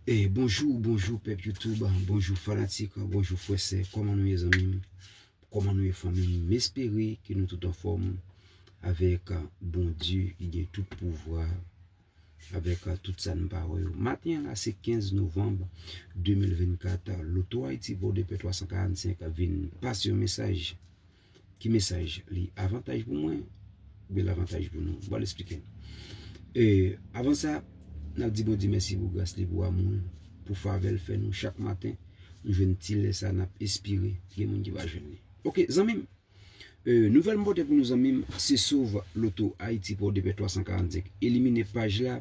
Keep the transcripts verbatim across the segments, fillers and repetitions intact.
E bonjou, bonjou pèp YouTube, bonjou fanatik, bonjou frè sè, kòman nou ye zanmi m? Kòman nou ye fanmi m? M espere ke nou tout anfòm avèk Bondye ki gen tout pouvwa, avèk tout sa n pa wè yo. Maten an la se kenz novanm de mil vennkat, Loto Ayiti pou de pè twa san karannsenk vin pase yon mesaj. Ki mesaj? Li avantaj pou mwen oubyen l avantaj pou nou? Bon, l esplike n. E, avan sa, n ap di Bondye mèsi pou gras li, pou amou l, pou favè l fè nou chak maten. Nou jwenn ti lè sa, n ap espere gen moun ki va jwenn li. Oke, zanmi m. E, nouvèl m pote pou nou, zanmi m, se sove Loto Ayiti pou de pè twa san karannsenk. Elimine paj la,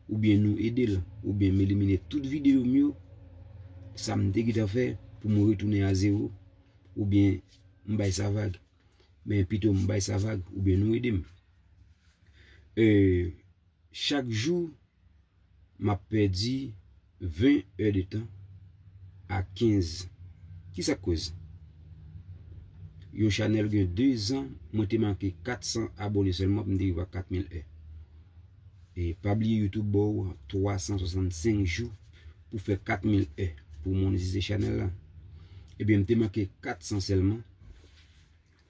oubyen nou ede l, oubyen m elimine tout videyo m yo, sa m te gentan fè pou m retounen a zewo, oubyen m bay sa vag. Men pito m bay sa vag, oubyen nou ede m. E, chak jou, m ap pèdi ven è de tan a kenz. Kisa k koz? Yon chanèl gen de zan, mwen te manke kat san abone sèlman pou m te rive a kat mil è. E pa bliye YouTube ba w twa san swasannsenk jou pou fè kat mil è pou monetize chanèl la. Ebyen, m te manke kat san sèlman.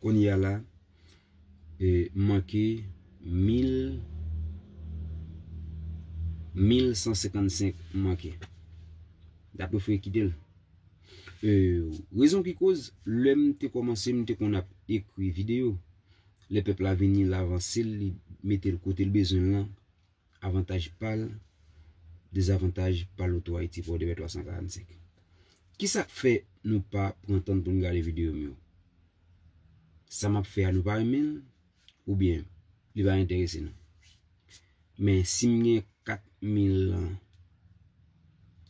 Kounye a la, e, manke mil, mil san senkannsenk manke. Dapre frè kite l. E, rezon ki koz, lè m te kòmanse, m te konn ap ekri videyo. Lè pèp la vini, l avanse l, li mete l kote l bezwen l lan. Avantaj pa l, dezavantaj pa Loto Ayiti pou de pè twa san karannsenk. Kisa k fè nou pa pran tan pou n gade videyo m yo? Sa m ap fè a, nou pa renmen l, oubyen li pa enterese nou? Men si m gen kat mil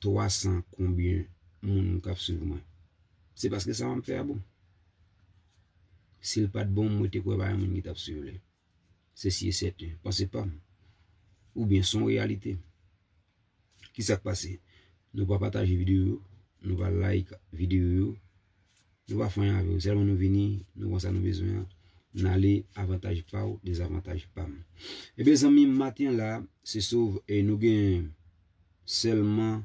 twa san konbyen moun k ap swiv mwen, se paske sa m ap fè a bon. Si l pa t bon, mwen te kwè pa gen moun ki t ap swiv li. Se si e sèten. Panse pa m. Oubyen se yon reyalite. Kisa k pase? Nou pa pataje videyo yo, nou pa like videyo yo, nou pa fè anyen avè yo. Sèlman nou vini, nou pran sa nou bezwen an, n ale, avantaj pa w, dezavantaj pa m. Ebyen, zanmi m, maten an la, se sove, e nou gen sèlman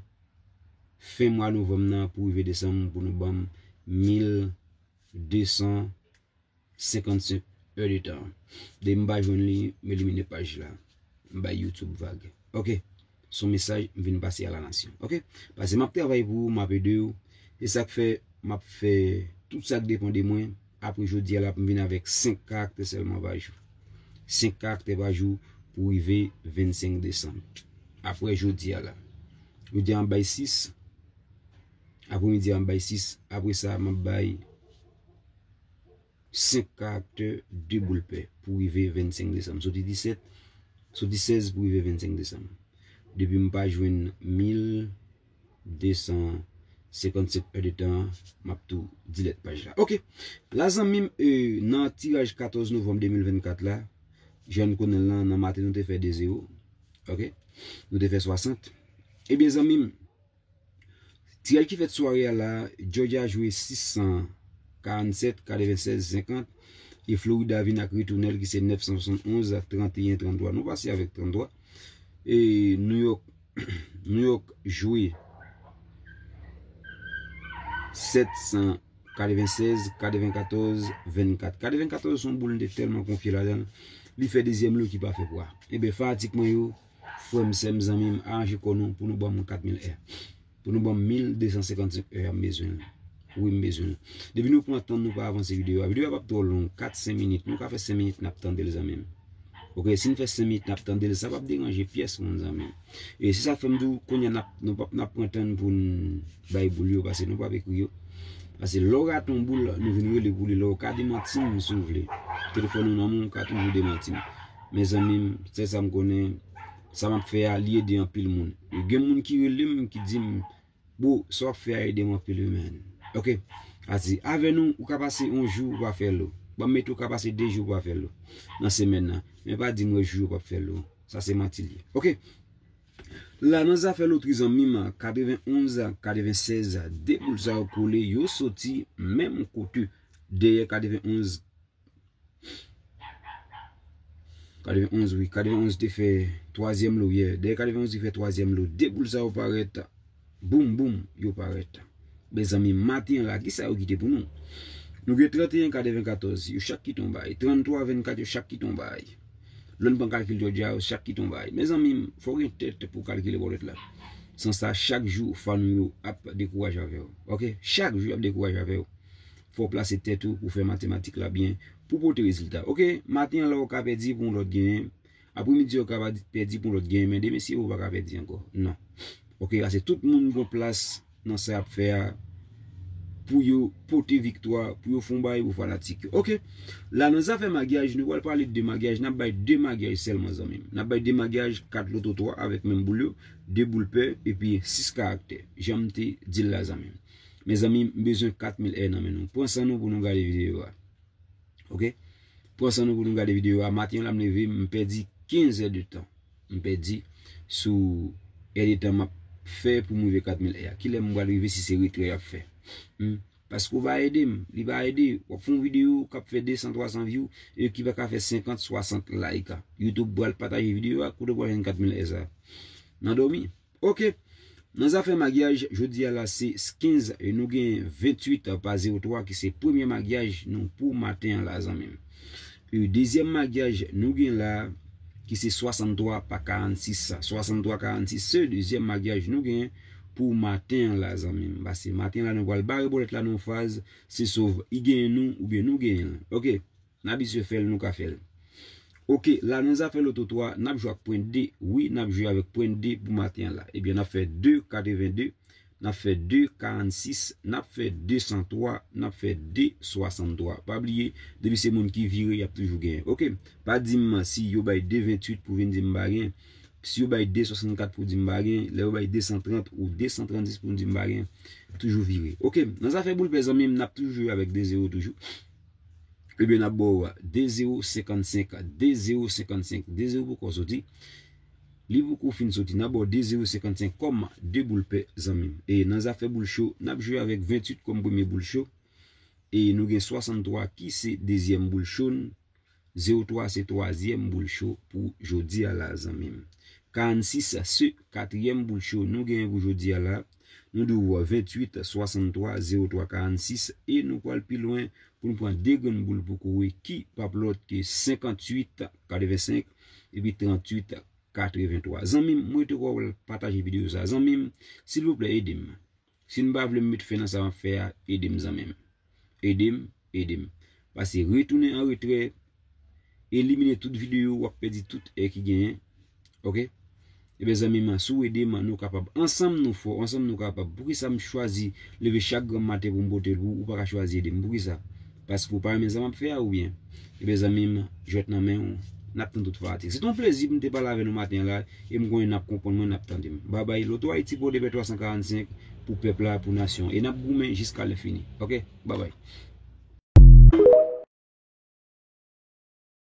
fen mwa novanm nan pou rive desanm pou nou ban m mil de san senkannsenk è de tan. Depi m pa jwenn li, m elimine paj la. M bay YouTube vag. Oke. Se yon mesaj m vin pase a la nasyon. Oke? Paske m ap travay pou ou, m ap ede w. E sa k fè m ap fè tout sa k depann de mwen. Apre jodi a la, pou m vin avèk senk karaktè sèlman pa jou. Senk karaktè pa jou pou rive vennsenk desanm. Apre jodi a la. Jodi a, m ap bay sis. Apremidi a, m ap bay sis. Apre sa, m ap bay senk karaktè, de boul pè pou rive vennsenk desanm. Soti disèt, soti sèz pou rive vennsenk desanm. Depi m pa jwenn mil de san senkannsenk è de tan an, m ap tou delete paj la. Oke. La, zanmi m, e, nan tiraj katòz novanm de mil vennkat la, jan n konnen l lan, nan maten nou te fè de zewo. Oke? Nou te fè swasant. Ebyen, zanmi m, tiraj ki fèt sware a la, Georgia jwe sis san karannsèt, katrevennsèz, senkant, e Florida vin ak retounèl ki se nèf san swasannonz, tranteyen, tranntwa. Nou pase avèk tranntwa. E New York, New York jwe sèt san katrevensèz, katrevenkatòz, vennkat. Katrevenkatòz se yon boul m te tèlman konfye ladan l, li fè dezyèm lo ki pa fè pwa. Ebyen, fanatik mwen yo, frè m, sè m, zanmi m, aranje kò nou pou nou ban m kat mil è. Pou nou ban m mil de san senkannsenk è, m bezwen l. Wi, m bezwen l. Depi nou pran tan n, nou pa avanse videyo a. Videyo a p ap twò long, kat, senk minit. Nou ka fè senk minit n ap tande l, zanmi m. Oke, si n fè senk minit n ap tande l, sa p ap deranje pyès moun, zanmi m. E se sa k fè m di w, kounye a n ap, nou p ap, n ap pran tan n pou n bay boul yo, paske nou p ap ekri yo. Paske lè w rate yon boul, nou vin rele pou li. Lè w ka demanti m, si w vle. Telefòn ou nan men w, ou ka toujou demanti m. Men zanmi m, sèl sa m konnen, sa m ap fè a, li ede anpil moun. E gen moun ki rele m, ki di m, bro, sa w ap fè a ede m anpil, wi, man. Oke? Ase, avè nou, ou ka pase yon jou, ou pa fè lo. Ban m mete ou ka pase de jou, ou pa fè lo. Nan semèn nan. Men pa di m wè jou yo p ap fè lo. Sa se manti l ye. Oke? La, nan zafè lotri, zanmi m, katrevenonz, katrevensèz, de boul sa yo kole, yo soti menm kote. Dèyè katrevenonz, katrevenonz, wi, katrevenonz te fè twazyèm lo yè. Dèyè katrevenonz te fè twazyèm lo. De boul sa yo parèt Boum, boum, yo parèt. Mezanmi, maten an la, kisa yo kite pou nou? Nou gen trannteyen katrevenkatòz, yo chak kite yon bagay. Tranntwa vennkat, yo chak kite yon bagay. Lè n pran kalkil Jòdya, yo chak kite yon bagay. Mezanmi, fò w gen tèt pou w kalkile bòlèt la. San sa, chak jou, fan ou yo ap dekouraje avè w. Oke? Chak jou, y ap dekouraje avè w. Fò w plase tèt ou pou fè matematik la byen, pou pote rezilta. Oke? Maten an la, ou ka pèdi pou yon lòt genyen. Apremidi, ou ka pa di- pèdi pou lòt genyen, men demen, si ou pa ka pèdi ankò. Non. Oke, paske tout moun gon plas nan sa y ap fè a pou yo pote viktwa, pou yo fè yon bagay pou fanatik yo. Oke, la nan zafè maryaj, nou pral pale de maryaj, n ap bay de maryaj sèlman, zanmi m. N ap bay de maryaj, kat loto twa avèk menm boul yo, de boul pè, epi sis karaktè. Jan m te di l la, zanmi m. Mezanmi, m bezwen kat mil è nan men nou. Pran san nou pou nou gade videyo a. Oke? Pran san nou pou nou gade videyo a. Maten an la m leve, m pèdi kenz è de tan. M pèdi sou è de tan m ap fè pou m rive kat mil è a. Kilè m pral rive si se retrè y ap fè? Hmm? Paske w pa ede m, li pa ede. W ap fè yon videyo k ap fè de san, twa san view e ki pa ka fè senkant, swasant like. YouTube pral pataje videyo a, kote w pral jwenn kat mil è sa? Nan dòmi. Oke. Nan zafè maryaj, jodi a la se kenz, e nou gen venntuit pa zewo twa ki se premye maryaj nou pou maten an la, zanmi m. E dezyèm maryaj nou gen la, ki se swasanntwa pa karannsis. Swasanntwa karannsis, se dezyèm maryaj nou gen pou maten an la, zanmi m. Paske maten an la, nou pral bare bòlèt la nan yon faz, se swa i genyen nou, oubyen nou genyen l. Oke. N abitye fè l, nou ka fè l. Oke, la nan zafè loto twa, n ap jwe ak pwen de. Wi, n ap jwe avèk pwen de pou maten an la. Ebyen, n ap fè de katrevende, n ap fè de karannsis, n ap fè de san twa, n ap fè de swasanntwa. Pa bliye, depi se moun ki vire, y ap toujou genyen. Oke, pa di m si yo bay de venntuit pou vin di m pa gen. Si yo bay de swasannkat pou di m pa gen, lè yo bay de san trant ou de san trannsis pou di m pa gen, toujou vire. Oke, nan zafè boul pè zanmi m, n ap toujou jwe avèk de zewo toujou. Ebyen, n ap ba w de zewo senkannsenk, de zewo senkannsenk, de zewo poko soti. Li poko fin soti, n ap ba w de zewo senkannsenk kòm de boul pè, zanmi m. E nan zafè boul cho, n ap jwe avèk venntuit kòm premye boul cho. E nou gen swasanntwa ki se dezyèm boul cho n. Zewo twa se twazyèm boul cho pou jodi a la, zanmi m. Karannsis se katriyèm boul cho nou genyen pou jodi a la. Nou di w venntuit swasanntwa zewo twa karannsis e nou pral pi lwen pou n pran de grenn boul pou kouri ki p ap lòt ke senkantuit katrevensenk epi trantuit katreventwa. Zanmi m, mwen te kwè w pataje videyo sa. Zanmi m, silvouplè ede m. Si n pa vle m met fen nan sa m ap fè a, ede m, zanmi m. Ede m, ede m. Pase retounen an retrè, elimine tout videyo, w ap pèdi tout è ki genyen. Oke? Ebyen, zanmi m, si w ede m, nou kapab. Ansanm nou fò, ansanm nou kapab. Poukisa m chwazi leve chak granm maten pou m pote l pou ou, ou pa ka chwazi ede m? Poukisa? Paske ou pa renmen sa m ap fè a oubyen? Ebyen, zanmi m, jwèt nan men w, n ap tann tout fanatik. Se t on plezi pou m te pale avè nou maten an la, e m konnen n ap konprann mwen, n ap tande m. Babay, Loto Ayiti pou de pè twa san karannsenk, pou pèp la, pou nasyon. E n ap goumen jiska lenfini. Oke? Babay.